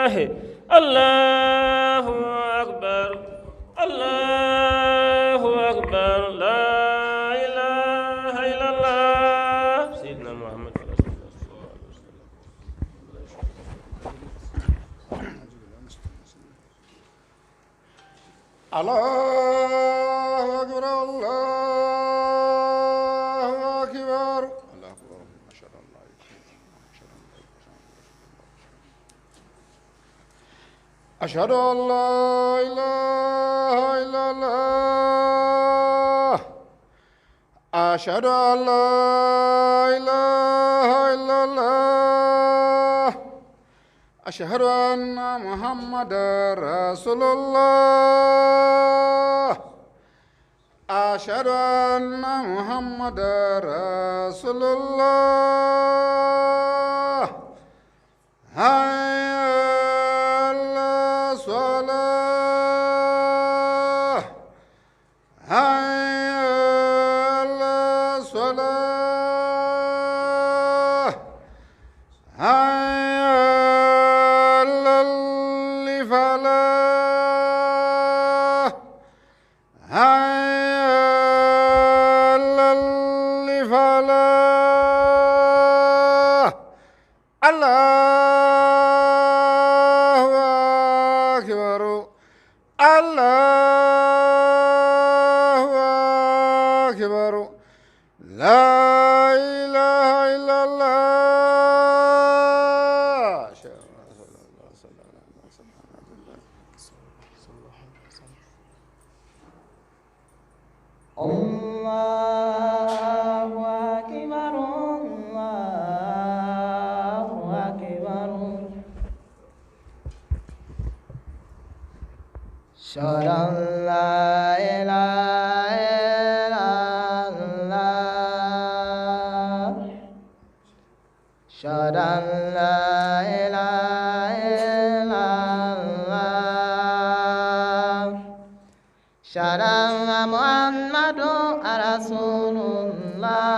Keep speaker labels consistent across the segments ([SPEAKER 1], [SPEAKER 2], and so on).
[SPEAKER 1] الله أكبر الله أكبر لا إله إلا الله سيدنا محمد رسول الله صلى الله عليه وسلم.
[SPEAKER 2] الله أكبر الله أكبر الله أكبر أشهد أن لا إله أشهد أن لا إله إلا الله أشهد أن لا إله إلا الله أشهد أن محمدا رسول الله أشهد أن محمدا رسول الله هيا على الصلاة هيا على الصلاة هيا على الفلاح هيا على الفلاح الله أكبر الله أكبر لا إله إلا الله.
[SPEAKER 3] الله أكبر الله أكبر أشهد أن لا إله إلا الله أشهد أن لا إله إلا الله أشهد أن محمدا رسول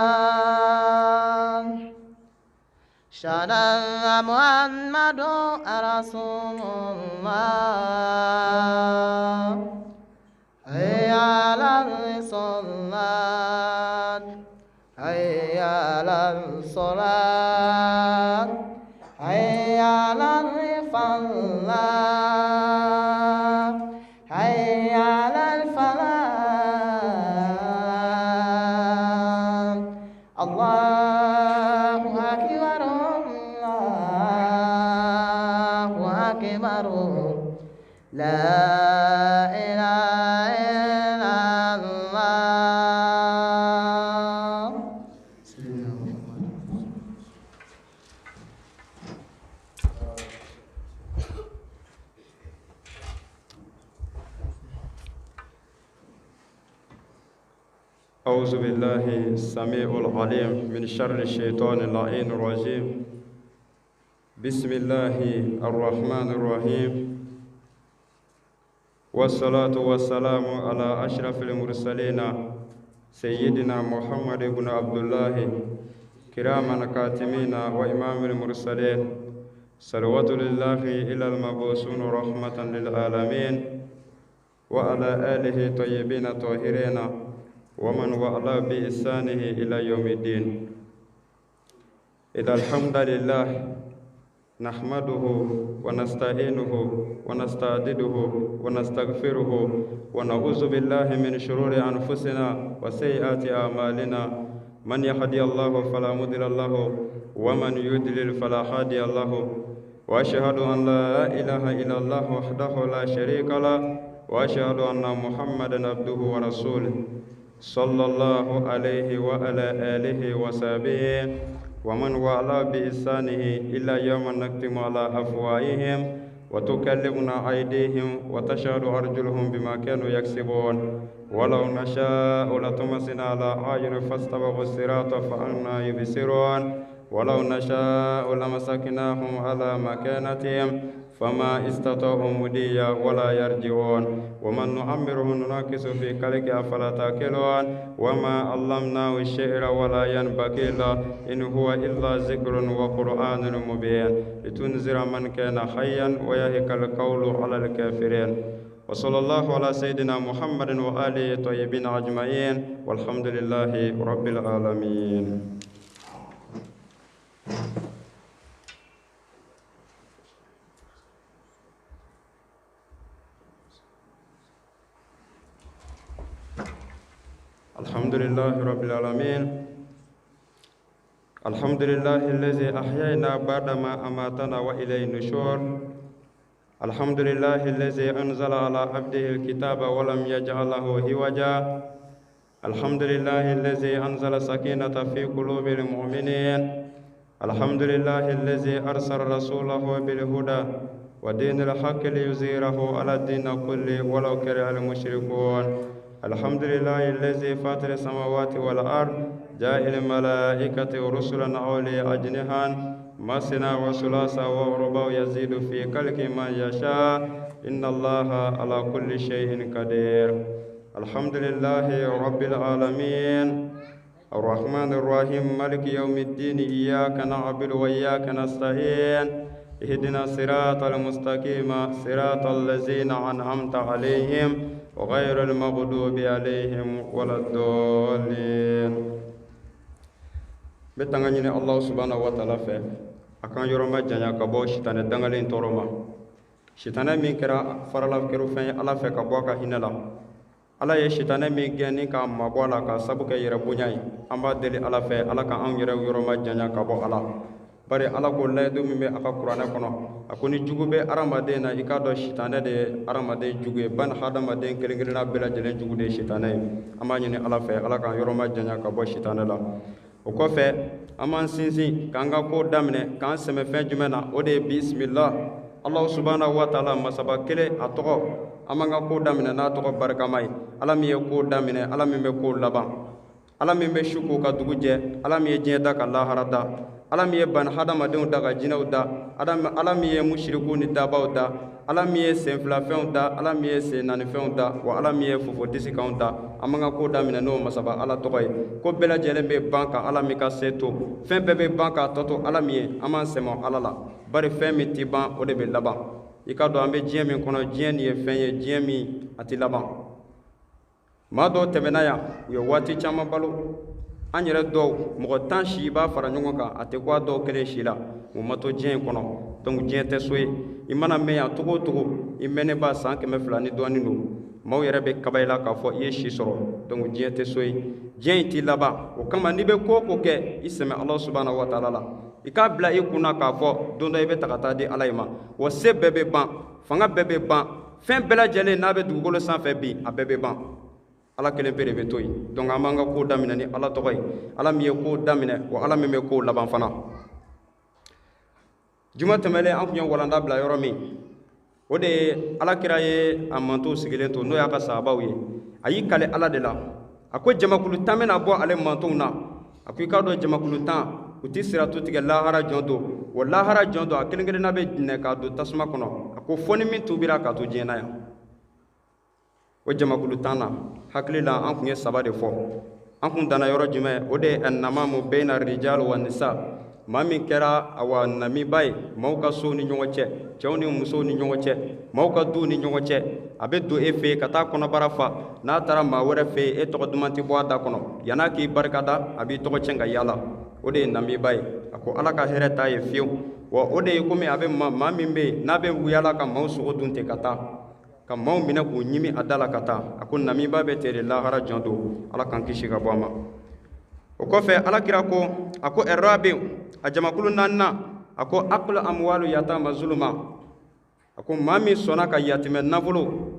[SPEAKER 3] الله أشهد أن محمدا رسول الله حي على الصلاة حي على الصلاة حي على الفلاح حي على الفلاح الله أكبر الله أكبر لا إله إلا الله.
[SPEAKER 4] أعوذ بالله السميع العليم من شر الشيطان اللعين الرجيم. بسم الله الرحمن الرحيم، والصلاة والسلام على أشرف المرسلين سيدنا محمد بن عبد الله كراما كاتمين وإمام المرسلين، صلوات الله إلى المبعوثون رحمة للعالمين، وعلى آله طيبين طاهرين ومن والاه بإحسانه إلى يوم الدين. إذا الحمد لله نحمده ونستعينه ونستعدده ونستغفره ونعوذ بالله من شرور أنفسنا وسيئات أعمالنا، من يهدي الله فلا مضل له ومن يضلل فلا هادي له، وأشهد أن لا إله إلا الله وحده لا شريك له، وأشهد أن محمدا عبده ورسوله صلى الله عليه وعلى آله وصحبه ومن والاه بإحسانه إلى يوم نختم على أفواههم وتكلمنا أيديهم وتشهد أرجلهم بما كانوا يكسبون. ولو نشاء لطمسنا على أعين فاستبقوا الصراط فأنى يبصرون. ولو نشاء لمسكناهم على مكانتهم فما استطاعوا مضيا ولا يرجعون. ومن نعمره ننكس في خلقه أفلا تعقلون. وما علمناه الشعر ولا ينبغي له إن هو إلا ذكر وقرآن مبين لتنذر من كان حيا ويهك القول على الكافرين. وصلى الله على سيدنا محمد وآله الطيبين أجمعين والحمد لله رب العالمين. الحمد لله رب العالمين. الحمد لله الذي أحيينا بعدما أماتنا وإليه النشور. الحمد لله الذي أنزل على عبده الكتاب ولم يجعله عوجا. الحمد لله الذي أنزل السكينة في قلوب المؤمنين. الحمد لله الذي أرسل رسوله بالهدى ودين الحق ليظهره على الدين كله ولو كره المشركون. الحمد لله الذي فاطر السماوات والأرض جاعل الملائكة رسلا أولي أجنحة مثنى وثلاث ورباع يزيد في خلق ما يشاء إن الله على كل شيء قدير. الحمد لله رب العالمين الرحمن الرحيم مالك يوم الدين إياك نعبد وإياك نستعين اهدنا الصراط المستقيم صراط الذين أنعمت عليهم وغير المغضوب عليهم ولا الضالين. Bɛ tanga ɲini Allah subhanahu wa ta'ala fɛ a kan yɔrɔ ma janya ka bɔ sitanɛ dangalen tɔɔrɔ ma. Sitanɛ min kɛra farala kerofɛn ye Ala fɛ ka bɔ a ka hinɛ la, Ala ye sitanɛ min gɛn ni k'a mabɔ a la k'a sabu kɛ yɛrɛ bonya ye. An b'a deli Ala fɛ Ala ka anw yɛrɛ yɔrɔ ma janya ka bɔ Ala. Bari Ala ko layidu min bɛ a ka kuranɛ kɔnɔ, a ko ni jugu bɛ hadamaden na i k'a dɔn sitanɛ de ye hadamaden jugu ye, bani hadamaden kelen kelenna bɛɛ lajɛlen jugu de ye sitanɛ ye. An b'a ɲini Ala fɛ Ala k'an yɔrɔ ma janya ka bɔ sitanɛ la. O kɔfɛ an b'an sinsin k'an ka ko daminɛ k'an sɛmɛ fɛn jumɛn na, o de ye bisimila. Allah subhanahu wa ta'ala masaba kelen a tɔgɔ, an b'an ka ko daminɛ n'a tɔgɔ barikama ye. Ala min ye ko daminɛ, Ala min bɛ ko laban, Ala min bɛ su ko ka dugu jɛ, Ala min ye diɲɛ da ka lahara da, Ala min ye bani hadamadenw da ka jinɛw da, Ala min ye musiriku ni dabaw da, Ala min ye senfilafɛnw da, Ala min ye sen naanifɛnw da, wa Ala min ye fofodisikanw da. An b'an ka ko daminɛ n'o masaba Ala tɔgɔ ye. Ko bɛɛ lajɛlen bɛ ban ka Ala min ka se to, fɛn bɛɛ bɛ ban k'a tɔ to Ala min ye, an b'an sɛmɛ Ala la. Bari fɛn min tɛ ban o de bɛ laban. I ka dɔn an bɛ diɲɛ min kɔnɔ, diɲɛ nin ye fɛn ye, diɲɛ min a tɛ laban. Maa dɔw tɛmɛna yan, u ye waati caman balo. An yɛrɛ dɔw mɔgɔ 10 si b'a fara ɲɔgɔn kan, a tɛ ko a dɔw kelen si la, o ma to diɲɛ in kɔnɔ. Donc diɲɛ tɛ so ye. I mana mɛn yan togo o togo, i mɛnnen ba san 200 ni dɔɔnin don, maaw yɛrɛ bɛ kaba i la k'a fɔ i ye si sɔrɔ. Donc diɲɛ tɛ so ye, diɲɛ in t'i laban. O kama n'i bɛ ko o ko kɛ, i sɛmɛ Allah subhanahu wa ta'ala la. I k'a bila i kunna k'a fɔ don dɔ i bɛ ta ka taa di Ala ye ma. Wa se bɛɛ bɛ ban, fanga bɛɛ bɛ ban, fɛn bɛɛ lajɛlen n'a bɛ dugukolo sanfɛ bi, a bɛɛ bɛ ban. Ala kelen pe de bɛ to yen. Donc an b'an ka ko daminɛ ni Ala tɔgɔ ye, Ala min ye ko daminɛ wa Ala min bɛ ko laban fana. Juma tɛmɛnen an tun ye walanda bila yɔrɔ min, o de ye Ala kira ye a mantow sigilen to, n'o y'a ka sahabaw ye. A y'i kale Ala de la, a ko jamakulu 10 bɛna bɔ ale mantow na. A ko i k'a dɔn jamakulu 10 u tɛ siratu tigɛ lahara jɔn don, wa lahara jɔn don a kelen kelenna bɛ minɛ k'a don tasuma kɔnɔ. A ko fo ni min tubira k'a to diɲɛ na yan. O jamakulu 10 na, hakili la an tun ye 3 de fɔ. An kun danna yɔrɔ jumɛn? O de ye annamamu bayna rijal wa nisa. Maa min kɛra awa namiba ye maaw ka sow ni ɲɔgɔn cɛ, cɛw ni musow ni ɲɔgɔn cɛ, maaw ka duw ni ɲɔgɔn cɛ. A bɛ don e fɛ yen ka taa kɔnɔbara fa, n'a taara maa wɛrɛ fɛ yen e tɔgɔ duman tɛ bɔ a da kɔnɔ, yann'a k'i barikada a b'i tɔgɔ tiɲɛ ka yaala. O de ye namiba ye. A ko Ala ka hɛrɛ t'a ye fiyewu. Wa o de ye komi a bɛ maa min bɛ yen n'a bɛ yaala ka maaw sogo dun ten ka taa, ka maaw minɛ k'u ɲimi a da la ka taa. A ko namiba bɛ ten de lahara jɔn don, Ala k'an kisi ka bɔ a ma. O kɔfɛ Ala kira ko, a ko ɛrɔbe a jamakulu 4nan, a ko akulu amwalu yatama zuluma. A ko maa min sɔnna ka yatimɛ nafolo,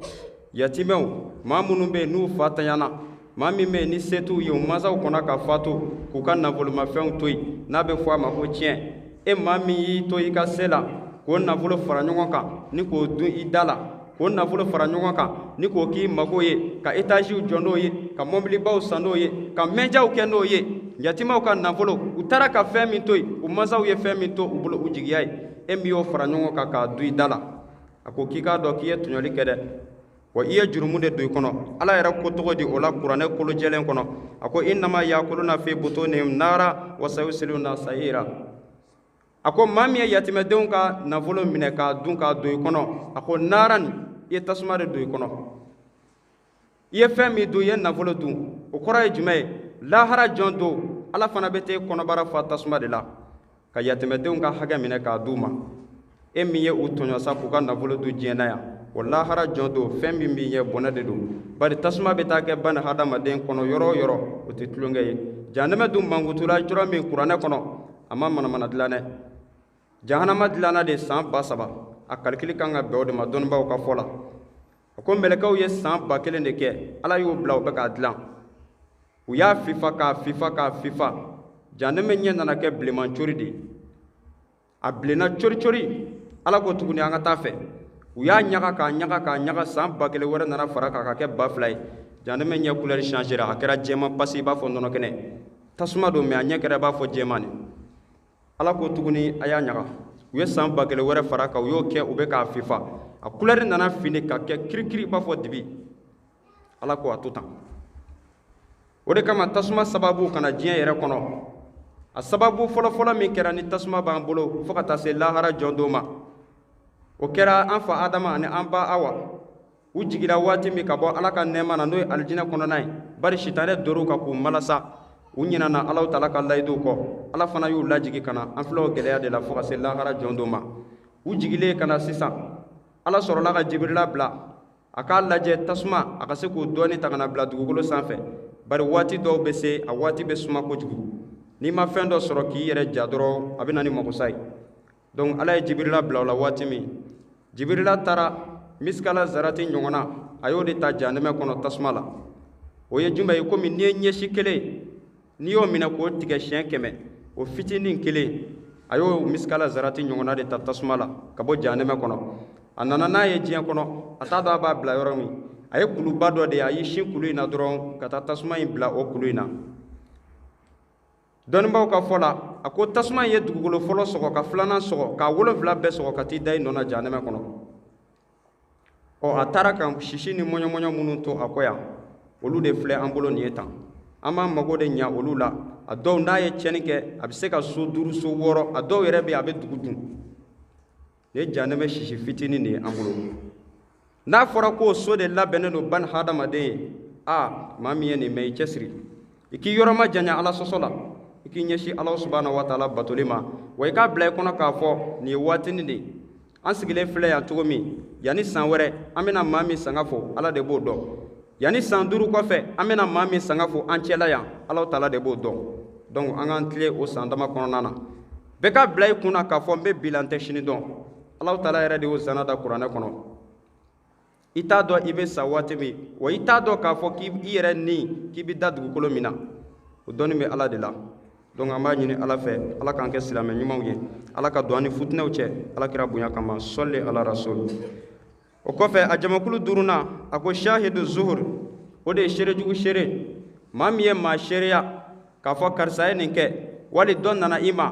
[SPEAKER 4] yatimɛw maa minnu bɛ yen n'u fa tanyana, maa min bɛ yen ni se t'u ye, u mansaw kɔnna ka fatu k'u ka nafolomafɛnw to yen, n'a bɛ fɔ a ma ko tiɲɛ. E maa min y'i to i ka se la k'o nafolo fara ɲɔgɔn kan ni k'o dun i da la, k'o nafolo fara ɲɔgɔn kan ni k'o k'i mago ye, ka etaziw jɔ n'o ye, ka mɔbilibaw san n'o ye, ka mɛnjaw kɛ n'o ye. Yatimaw ka nafolo, u taara ka fɛn min to yen, u mansaw ye fɛn min to u bolo u jigiya ye, e min y'o fara ɲɔgɔn kan k'a dun i da la, a ko k'i k'a dɔn k'i ye tɔɲɔli kɛ dɛ, wa i ye jurumu de don i kɔnɔ. Ala yɛrɛ ko tɔgɔ di o la kuranɛ kolojɛlen kɔnɔ, a ko innama yakuluna fi butunihim nara wa sayusiluna sa'ira. A ko maa min ye yatimɛdenw ka nafolo minɛ k'a dun k'a don i kɔnɔ, a ko naara nin, i ye tasuma de don i kɔnɔ. I ye fɛn min dun, i ye nafolo dun, o kɔrɔ ye jumɛn ye? Lahara jɔn don, Ala fana bɛ t'e kɔnɔbara fa tasuma de la ka yatimɛdenw ka hakɛ minɛ k'a d'u ma. E min ye u tɔɲɔ sa k'u ka nafolo dun diɲɛ na yan, o lahara jɔn don, fɛn min b'i ɲɛ bɔnɛ de don. Bari tasuma bɛ taa kɛ bani hadamaden kɔnɔ yɔrɔ o yɔrɔ, o tɛ tulonkɛ ye. Jahanama dun mankutula yɔrɔ min kuranɛ kɔnɔ, a ma manamana dilan dɛ. Jahanama dilanna de san 3000, a kalikili kan ka bɛn o de ma dɔnnibaaw ka fɔ la. A ko mɛlɛkɛw ye san 1000 de kɛ, Ala y'o bila u bɛ k'a dilan. U y'a fifa k'a fifa k'a fifa, jahanama ɲɛ nana kɛ bilenman cori de ye, a bilenna cori cori. Ala ko tuguni an ka taa fɛ. U y'a ɲaga k'a ɲaga k'a ɲaga, san 1000 wɛrɛ nana fara kan ka kɛ 2000 ye. Jahanama ɲɛ couleur changera, a kɛra jɛman pasi i b'a fɔ nɔnɔ kɛnɛ. Tasuma don mais a ɲɛ kɛra i b'a fɔ jɛman de. Ala ko tuguni a y'a ɲaga. U ye san 1000 wɛrɛ fara kan, u y'o kɛ u bɛ k'a fifa, a couleur nana fini ka kɛ kirikiri i b'a fɔ dibi. Ala ko a to tan. O de kama tasuma sababu kana diɲɛ yɛrɛ kɔnɔ. A sababu fɔlɔfɔlɔ min kɛra ni tasuma b'an bolo fo ka taa se lahara jɔn don ma, o kɛra an fa Adama ani an ba Awa. U jiginna waati min ka bɔ Ala ka nɛɛma na, n'o ye alijinɛ kɔnɔna ye, bari sitanɛ dor'u kan k'u malasa, u ɲinɛna Alahu taala ka layiduw kɔ. Ala fana y'u lajigi ka na, an filɛ o gɛlɛya de la fo ka se lahara jɔn don ma. U jigilen ka na sisan, Ala sɔrɔla ka Jibirila bila a k'a lajɛ tasuma, a ka se k'o dɔɔni ta ka na bila dugukolo sanfɛ. Bari waati dɔw bɛ se, a waati bɛ suma kojugu, n'i ma fɛn dɔ sɔrɔ k'i yɛrɛ ja dɔrɔn, a bɛ na ni makosa ye. Donc Ala ye Jibirila bila o la waati min, Jibirila taara misikala zarati ɲɔgɔnna, a y'o de ta jahanama kɔnɔ tasuma la. O ye jumɛn ye? Komi n'i ye ɲɛsi kelen, n'i y'o minɛ k'o tigɛ siɲɛ 100, o fitinin kelen, a y'o misikala zarati ɲɔgɔnna de ta tasuma la ka bɔ jahanama kɔnɔ. A nana n'a ye diɲɛ kɔnɔ, a t'a dɔn a b'a bila yɔrɔ min. A ye kuluba dɔ de ye, a y'i sin kulu in na dɔrɔn ka taa tasuma in bila o kulu in na. Dɔnnibaaw ka fɔ la, a ko tasuma in ye dugukolo fɔlɔ sɔgɔ ka filanan sɔgɔ k'a 7 bɛɛ sɔgɔ ka t'i da i nɔ na jahanama kɔnɔ. Ɔ a taara ka sisi ni mɔɲɔmɔɲɔ minnu to a kɔ yan, olu de filɛ an bolo nin ye tan. An b'an mago de ɲa olu la. A dɔw n'a ye tiɲɛni kɛ, a bɛ se ka so 5, so 6, a dɔw yɛrɛ bɛ yen a bɛ dugu dun. Nin ye jahanama sisi fitinin de ye an bolo. N'a fɔra k'o so de labɛnnen don bani hadamaden ye, a maa min ye nin mɛn, i cɛsiri, i k'i yɔrɔ ma janya Ala sɔsɔ la, i k'i ɲɛsin Ala subahana wa taala batoli ma. Wa i k'a bila i kɔnɔ k'a fɔ nin ye waatinin de ye. An sigilen filɛ yan cogo min, yanni san wɛrɛ an bɛna maa min sanga fo, Ala de b'o dɔn. Yanni san 5 kɔfɛ an bɛna maa min sanga fo an cɛla yan, Ala taala de b'o dɔn. Donc an k'an tilen o san dama kɔnɔna na. Bɛɛ k'a bila i kunna k'a fɔ n bɛ bi la, n tɛ sini dɔn. Ala taala yɛrɛ de y'o zana da kuranɛ kɔnɔ. I t'a dɔn i bɛ sa waati min, wa i t'a dɔn k'a fɔ k'i yɛrɛ ni k'i bɛ da dugukolo min na, o dɔnni bɛ Ala de la. Donc an b'a ɲini Ala fɛ, Ala k'an kɛ silamɛ ɲumanw ye, Ala ka don an ni futinɛw cɛ, Ala kira bonya kama, sɔli ala rasul. O kɔfɛ a jamakulu duurunan, a ko shahidu zuhur, o de ye seerejugu seere. Maa min ye maa seereya k'a fɔ karisa ye nin kɛ, wali dɔ nana i ma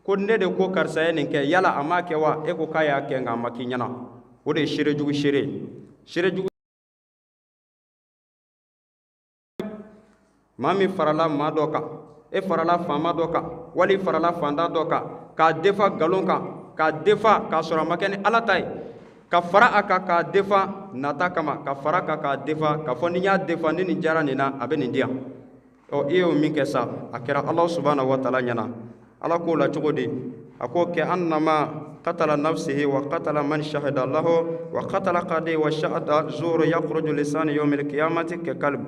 [SPEAKER 4] ko ne de ko karisa ye nin kɛ, yala a m'a kɛ wa? E ko k'a y'a kɛ nka a ma k'i ɲɛna. O de ye seerejugu seere. Seerejugu maa min farala maa dɔ kan, e farala faama dɔ kan, wali farala fantan dɔ kan, k'a defa nkalon kan, k'a defa k'a sɔrɔ a ma kɛ ni Ala ta ye, ka fara a kan k'a defa nata kama, ka fara a kan k'a defa k'a fɔ ni n y'a defa ni nin diyara nin na, a bɛ nin di yan. Ɔ i y'o min kɛ sa, a kɛra Ala subahana wa taala ɲɛna. Ala k'o la cogo di? A ko kɛ annama qatala nafsihi wa qatala man shahida lahu wa qatala qadi wa shahada zuru yakhruju lisani yawmil qiyamati ka kalb.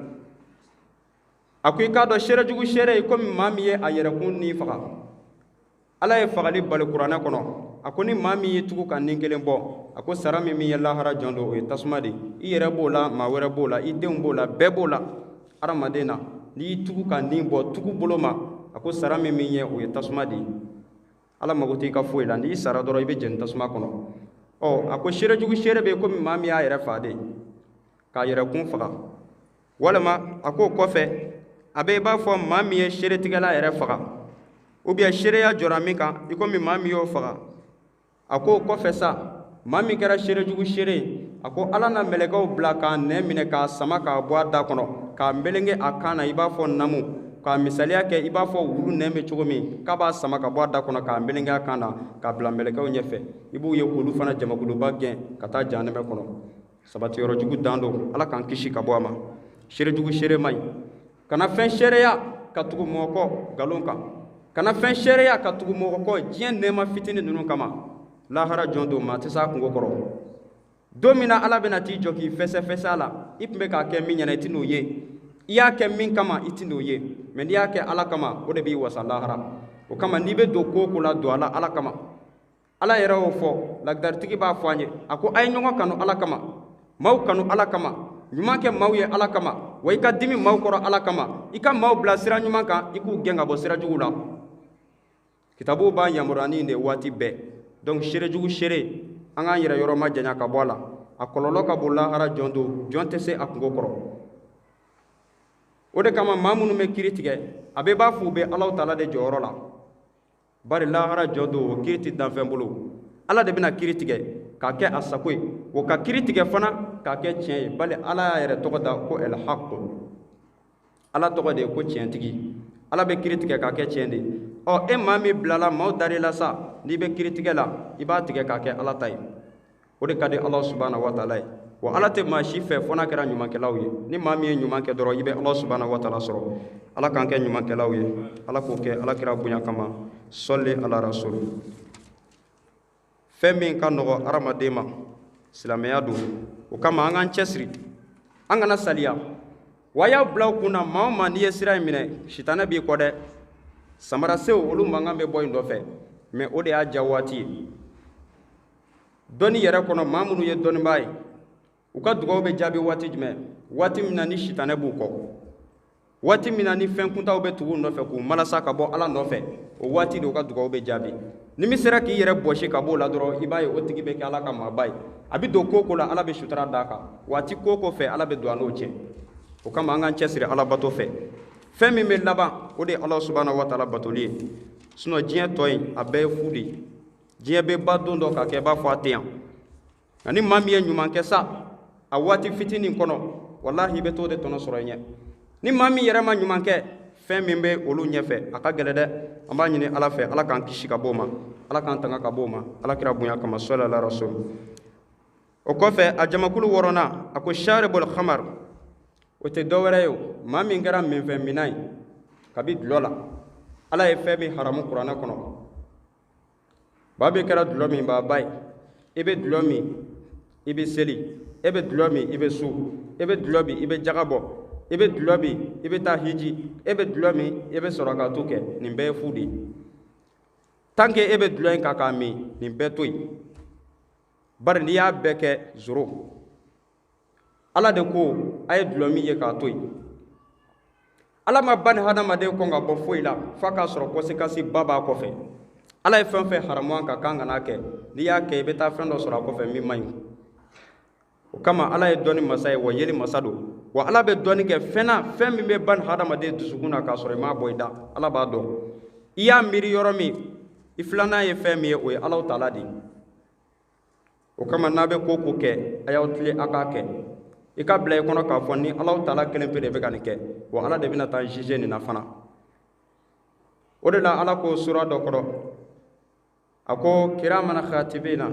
[SPEAKER 4] A ko i k'a dɔn seerejugu seere ye komi maa min ye a yɛrɛkun ni faga. Ala ye fagali bali kuranɛ kɔnɔ. A ko ni maa min y'i tugu ka nin kelen bɔ, a ko sara min ye lahara jɔn don, o ye tasuma de ye. I yɛrɛ b'o la, maa wɛrɛ b'o la, i denw b'o la, bɛɛ b'o la. Hadamaden na, n'i y'i tugu ka nin bɔ tugu bolo ma, a ko sara min ye o ye tasuma de ye. Ala mago t'i ka foyi la, n'i sara dɔrɔn i bɛ jɛni tasuma kɔnɔ. Ɔ a ko seerejugu seere bɛ komi maa min y'a yɛrɛ fa de, k'a yɛrɛkun faga. Walima a k'o kɔfɛ A bɛ i b'a fɔ maa min ye seeretigɛla yɛrɛ faga, ou bien seereya jɔra min kan, i komi maa min y'o faga. A ko o kɔfɛ sa, maa min kɛra seerejugu seere ye, a ko Ala na mɛlɛkɛw bila k'a nɛn minɛ, k'a sama k'a bɔ a da kɔnɔ, k'a melenge a kan na i b'a fɔ namu, k'a misaliya kɛ i b'a fɔ wulu nɛn bɛ cogo min, k'a b'a sama ka bɔ a da kɔnɔ, k'a melenge a kan na, k'a bila mɛlɛkɛw ɲɛfɛ. I b'u ye k'olu fana jamakuluba gɛn ka taa jahanɛmɛ kɔnɔ. Sabati yɔrɔ jugu dan don, Ala k'an kisi ka bɔ a ma. Seerejugu seere man ɲi. Kana fɛn seereya ka tugu mɔgɔ kɔ nkalon kan, kana fɛn seereya ka tugu mɔgɔ kɔ diɲɛ nɛɛma fitinin ninnu kama. Lahara jɔn don, maa tɛ s'a kungo kɔrɔ. Don min na Ala bɛna t'i jɔ k'i fɛsɛfɛsɛ a la, i tun bɛ k'a kɛ min ɲɛna, i tɛ n'o ye. I y'a kɛ min kama, i tɛ n'o ye. Mɛ n'i y'a kɛ Ala kama, o de b'i wasa lahara. O kama n'i bɛ don ko o ko la, don a la Ala kama. Ala yɛrɛ y'o fɔ, lagdaritigi b'a fɔ an ye, a ko a ye ɲɔgɔn kanu Ala kama, maaw kanu Ala kama, ɲuman kɛ maaw ye Ala kama, wa i ka dimi maaw kɔrɔ Ala kama, i ka maaw bila sira ɲuman kan, i k'u gɛn ka bɔ sira jugu la. Kitabuw b'an yamaruya ni de waati bɛɛ. Donc seerejugu seere, an k'an yɛrɛ yɔrɔ ma janya ka bɔ a la. A kɔlɔlɔ ka bon lahara jɔn don, jɔn tɛ se a kungo kɔrɔ. O de kama maa minnu bɛ kiiri tigɛ, a bɛɛ b'a fɔ u bɛ Alahu taala de jɔyɔrɔ la. Bari lahara jɔn don, o kiiri tɛ danfɛn bolo. Ala de bɛna kiiri tigɛ k'a kɛ a sago ye, o ka kiiri tigɛ fana k'a kɛ tiɲɛ ye. Bali Ala y'a yɛrɛ tɔgɔ da ko El Haq, Ala tɔgɔ de ye ko tiɲɛtigi. Ala bɛ kiiri tigɛ k'a kɛ tiɲɛ de ye. Ɔ e maa min bilala maaw dar'i la sa, n'i bɛ kiiri tigɛ la, i b'a tigɛ k'a kɛ Ala ta ye. O de ka di Ala subahana wa taala ye. Wa Ala tɛ maa si fɛ fo n'a kɛra ɲumankɛlaw ye. Ni maa min ye ɲuman kɛ dɔrɔn, i bɛ Ala subahana wa taala sɔrɔ. Ala k'an kɛ ɲumankɛlaw ye, Ala k'o kɛ Ala kira bonya kama. Sɔli ala rasul. Fɛn min ka nɔgɔ hadamaden ma, silamɛya don. O kama an k'an cɛsiri, an kana saliya. Wa y'aw bila aw kun na, maa o maa n'i ye sira in minɛ, sitanɛ b'i kɔ dɛ. Samarasew olu mankan bɛ bɔ yen dɔ fɛ, mɛ o de y'a ja waati ye. Dɔnni yɛrɛ kɔnɔ, maa minnu ye dɔnnibaa ye, u ka dugawu bɛ jaabi waati jumɛn? Waati min na ni sitanɛ b'u kɔ, waati min na ni fɛn kuntaw bɛ tugu u nɔfɛ k'u malasa ka bɔ Ala nɔfɛ, o waati de u ka dugawu bɛ jaabi. Ni min sera k'i yɛrɛ bɔsi ka b'o la dɔrɔn, i b'a ye o tigi bɛ kɛ Ala ka maaba ye. A bɛ don ko o ko la, Ala bɛ sutura d'a kan. Waati ko o ko fɛ, Ala bɛ don a n'o cɛ. O kama an k'an cɛsiri Ala bato fɛ. Fɛn min bɛ laban, o de ye Ala subahana wa taala batoli ye. Sinon diɲɛ tɔ in, a bɛɛ ye fu de ye. Diɲɛ bɛ ban don dɔ ka kɛ i b'a fɔ a tɛ yan. Nka ni maa min ye ɲuman kɛ sa, a waati fitinin kɔnɔ, walahi i bɛ t'o de tɔnɔ sɔrɔ i ɲɛ. Ni maa min yɛrɛ ma ɲuman kɛ, fɛn min bɛ olu ɲɛfɛ, a ka gɛlɛn dɛ. An b'a ɲini Ala fɛ, Ala k'an kisi ka bɔ o ma, Ala k'an tanga ka bɔ o ma, Ala kira bonya kama. Sɔli ala rasul. O kɔfɛ, a jamakulu wɔɔrɔnan, a ko sharibul khamar. O tɛ dɔwɛrɛ ye o, maa min kɛra minfɛn minna ye kabi dulɔ la. Ala ye fɛn min haramu kuranɛ kɔnɔ, maa min kɛra dulɔ min baaba ye, i bɛ dulɔ min, i bɛ seli, e bɛ dulɔ min, i bɛ su, e bɛ dulɔ min, i bɛ jaga bɔ, i bɛ dulɔ min, i bɛ taa hiji, e bɛ dulɔ min, i bɛ sɔrɔ ka to kɛ. Nin bɛɛ ye fu de ye. Tant que e bɛ dulɔ in kan k'a min, nin bɛɛ to yen. Bari n'i y'a bɛɛ kɛ zoro, Ala de ko a ye dulɔ min ye k'a to yen. Ala ma ba ni hadamaden kɔn ka bɔ foyi la f'a k'a sɔrɔ conséquence ba b'a kɔfɛ. Ala ye fɛn fɛn haramu an kan k'an kana kɛ, n'i y'a kɛ, i bɛ taa fɛn dɔ sɔrɔ a kɔfɛ min man ɲi. O kama Ala ye dɔnni masa ye, wa yeli masa don. Wa Ala bɛ dɔnni kɛ fɛn na, fɛn min bɛ ba ni hadamaden dusukun na k'a sɔrɔ i m'a bɔ i da, Ala b'a dɔn. I y'a miiri yɔrɔ min, i filanan ye fɛn min ye, o ye Alahu taala de ye. O kama n'a bɛ ko ko kɛ, a y'aw tilen a k'a kɛ. I ka bila i kɔnɔ k'a fɔ ni Alahu taala kelen pe de bɛ ka nin kɛ, wa Ala de bɛna taa juger nin na fana. O de la Ala ko sura dɔ kɔrɔ, a ko kiraman khatibina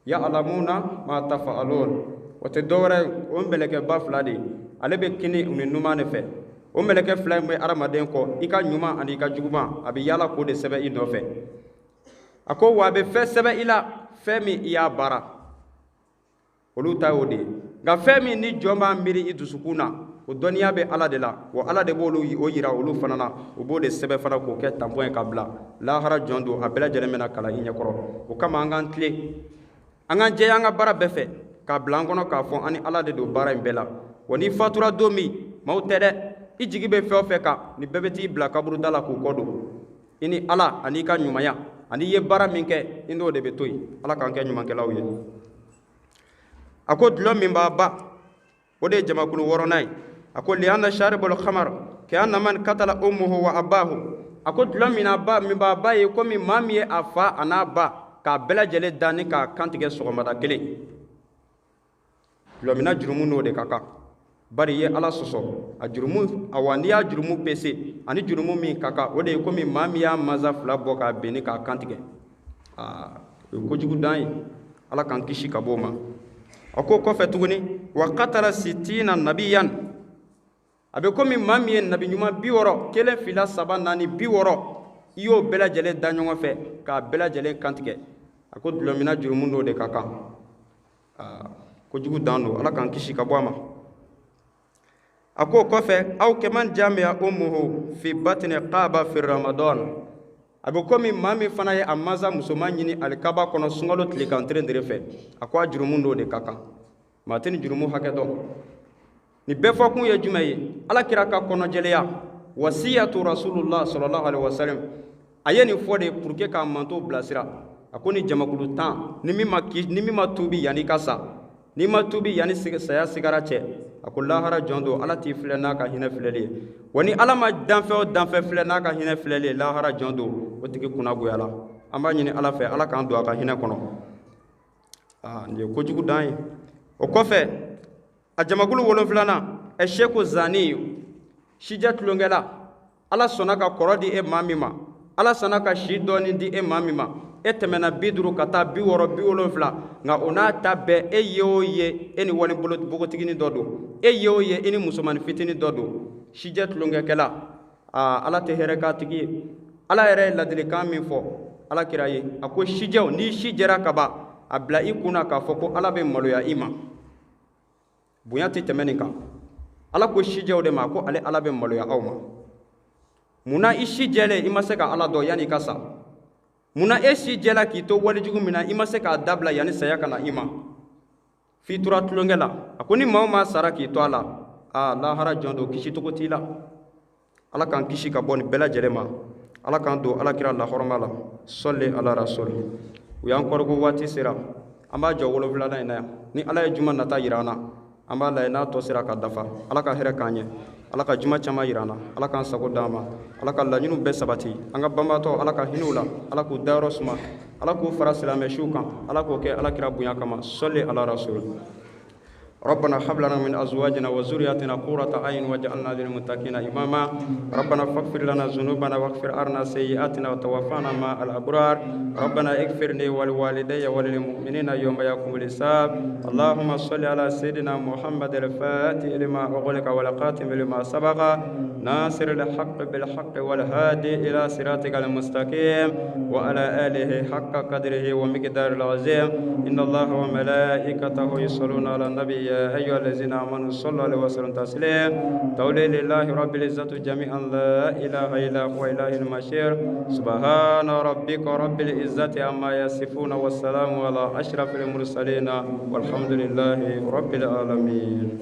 [SPEAKER 4] ya'lamuna ma tafa'alun. O tɛ dɔwɛrɛ ye, o mɛlɛkɛba fila de ye. Ale bɛ kini ni numan de fɛ. O mɛlɛkɛ fila in bɛ hadamaden kɔ, i ka ɲuman ani i ka juguman, a bɛ yaala k'o de sɛbɛn i nɔfɛ. A ko wa a bɛ fɛn sɛbɛn i la, fɛn min i y'a baara, olu ta y'o de ye. Nka fɛn min ni jɔn b'a miiri i dusukun na, o dɔnniya bɛ Ala de la, wa Ala de b'olu o yira olu fana na, o b'o de sɛbɛn fana k'o kɛ tampon ye ka bila lahara jɔn don, a bɛɛ lajɛlen bɛna kalan i ɲɛkɔrɔ. O kama an k'an tilen, an k'an jɛya an ka baara bɛɛ fɛ, k'a bila an kɔnɔ k'a fɔ an ni Ala de don baara in bɛɛ la. Wa n'i fatura don min, maaw tɛ dɛ, i jigi bɛ fɛn o fɛn kan, nin bɛɛ bɛ t'i bila kaburuda la k'u kɔ don. I ni Ala ani i ka ɲumanya ani i ye baara min kɛ, i n'o de bɛ to yen. Ala k'an kɛ ɲumankɛlaw ye. A ko dulɔ min b'a ba, o de ye jamakulu wɔɔrɔnan ye. A ko li'anna sharibul khamar Kɛ nama katala ummuhu wa abahu, a ko dulɔ min ba min b'a ba ye komi maa min ye a fa a n'a ba k'a bɛɛ lajɛlen da ni k'a kantigɛ sɔgɔmada kelen. Dulɔminna jurumu n'o de ka kan, bari i ye Ala sɔsɔ. A jurumu, awa n'i y'a jurumu pese ani jurumu min ka kan, o de ye komi maa min y'a mansa fila bɔ k'a bin ni k'a kantigɛ. Aa, o ye kojugu dan ye, Ala k'an kisi ka bɔ o ma. A ko kɔfɛ tuguni, wa katala sitina nabiyan, a bɛ komi maa min ye nabi ɲuman 60, 1 2 3 4 60, i y'o bɛɛ lajɛlen da ɲɔgɔn fɛ k'a bɛɛ lajɛlen kantigɛ. A ko dulɔminna jurumu n'o de ka kan. Aa, kojugu dan don, Ala k'an kisi ka bɔ a ma. A ko kɔfɛ, aw kɛman jamiya ummuhu fi batni qaaba fi ramadan, a bɛ komi maa min fana ye a mansa musoman ɲini alikaba kɔnɔ sunkalo tilekan terendere fɛ. A ko a jurumu n'o de ka kan. Maa tɛ nin jurumu hakɛ dɔn. Nin bɛɛ fɔkun ye jumɛn ye? Ala kira ka kɔnɔjɛlenya, wasiyatu rasulullah sallallahu alaihi wasallam, a ye nin fɔ de pour que k'a manto bilasira. A ko ni jamakulu 10, ni min ma tuubi yanni ka sa, n'i ma tuubi yanni saya sigara cɛ, a ko lahara jɔn don, Ala t'i filɛ n'a ka hinɛ filɛli ye. Wa ni Ala ma danfɛn o danfɛn filɛ n'a ka hinɛ filɛli ye, lahara jɔn don, o tigi kunna goyala. An b'a ɲini Ala fɛ, Ala k'an don a ka hinɛ kɔnɔ. Aa, nin ye kojugu dan ye. O kɔfɛ, a jamakulu 7nan, ɛ seku zani, sijɛ tulonkɛla. Ala sɔnna ka kɔrɔ di e maa min ma, Ala sɔnna ka si dɔɔni di e maa min ma, e tɛmɛna 50 ka taa 60 70, nka o n'a ta bɛɛ, e ye o ye e ni wali npogotiginin dɔ don, e ye o ye e ni musomanin fitinin dɔ don. Sijɛ tulonkɛkɛla, aa, Ala tɛ hɛrɛ k'a tigi ye. Ala yɛrɛ ye ladilikan min fɔ Ala kira ye, a ko sijɛw, n'i si jɛra ka ban, a bila i kunna k'a fɔ ko Ala bɛ maloya i ma. Bonya tɛ tɛmɛ nin kan. Ala ko sijɛw de ma ko ale Ala bɛ maloya aw ma. Munna i si jɛlen i ma se ka Ala dɔn yanni i ka sa? Munna e si jɛla k'i to walijugu min na i ma se k'a dabila yanni saya ka na i ma? F'i tora tulonkɛ la. A ko ni maa o maa sara k'i to a la, aa, lahara jɔn don, kisi cogo t'i la. Ala k'an kisi ka bɔ nin bɛɛ lajɛlen ma. Ala k'an don Ala kira lahɔrɔma la. Sɔli ala rasul. U y'an kɔrɔko waati sera, an b'a jɔ 7nan in na yan. Ni Ala ye juma nata yira an na, an b'a lajɛ n'a tɔ sera ka dafa. Ala ka hɛrɛ k'an ɲɛ, Ala ka juma caman yira an na, Ala k'an sago d'an ma, Ala ka laɲiniw bɛɛ sabati. An ka banbaatɔ, Ala ka hinɛ u la, Ala k'u dayɔrɔ suma, Ala k'u fara silamɛ siw kan, Ala k'o kɛ Ala kira bonya kama. Sɔli ala rasul. ربنا هب لنا من ازواجنا وذرياتنا قرة اعين واجعلنا للمتقين اماما. ربنا فاغفر لنا ذنوبنا واغفر عنا سيئاتنا وتوفانا مع الابرار. ربنا اغفر لي ولوالدي وللمؤمنين يوم يقوم الحساب. اللهم صل على سيدنا محمد الفاتح لما اغلق والقاتم لما سبق، ناصر الحق بالحق والهادي الى صراطك المستقيم، وعلى اله حق قدره ومقداره العظيم. ان الله وملائكته يصلون على النبي، يا أيها الذين آمنوا صلوا عليه وسلموا تسليما. تولي لله رب العزة جميعا، لا إله إلا هو إله المشير. سبحان ربك رب العزة عما يصفون، والسلام على أشرف المرسلين، والحمد لله رب العالمين.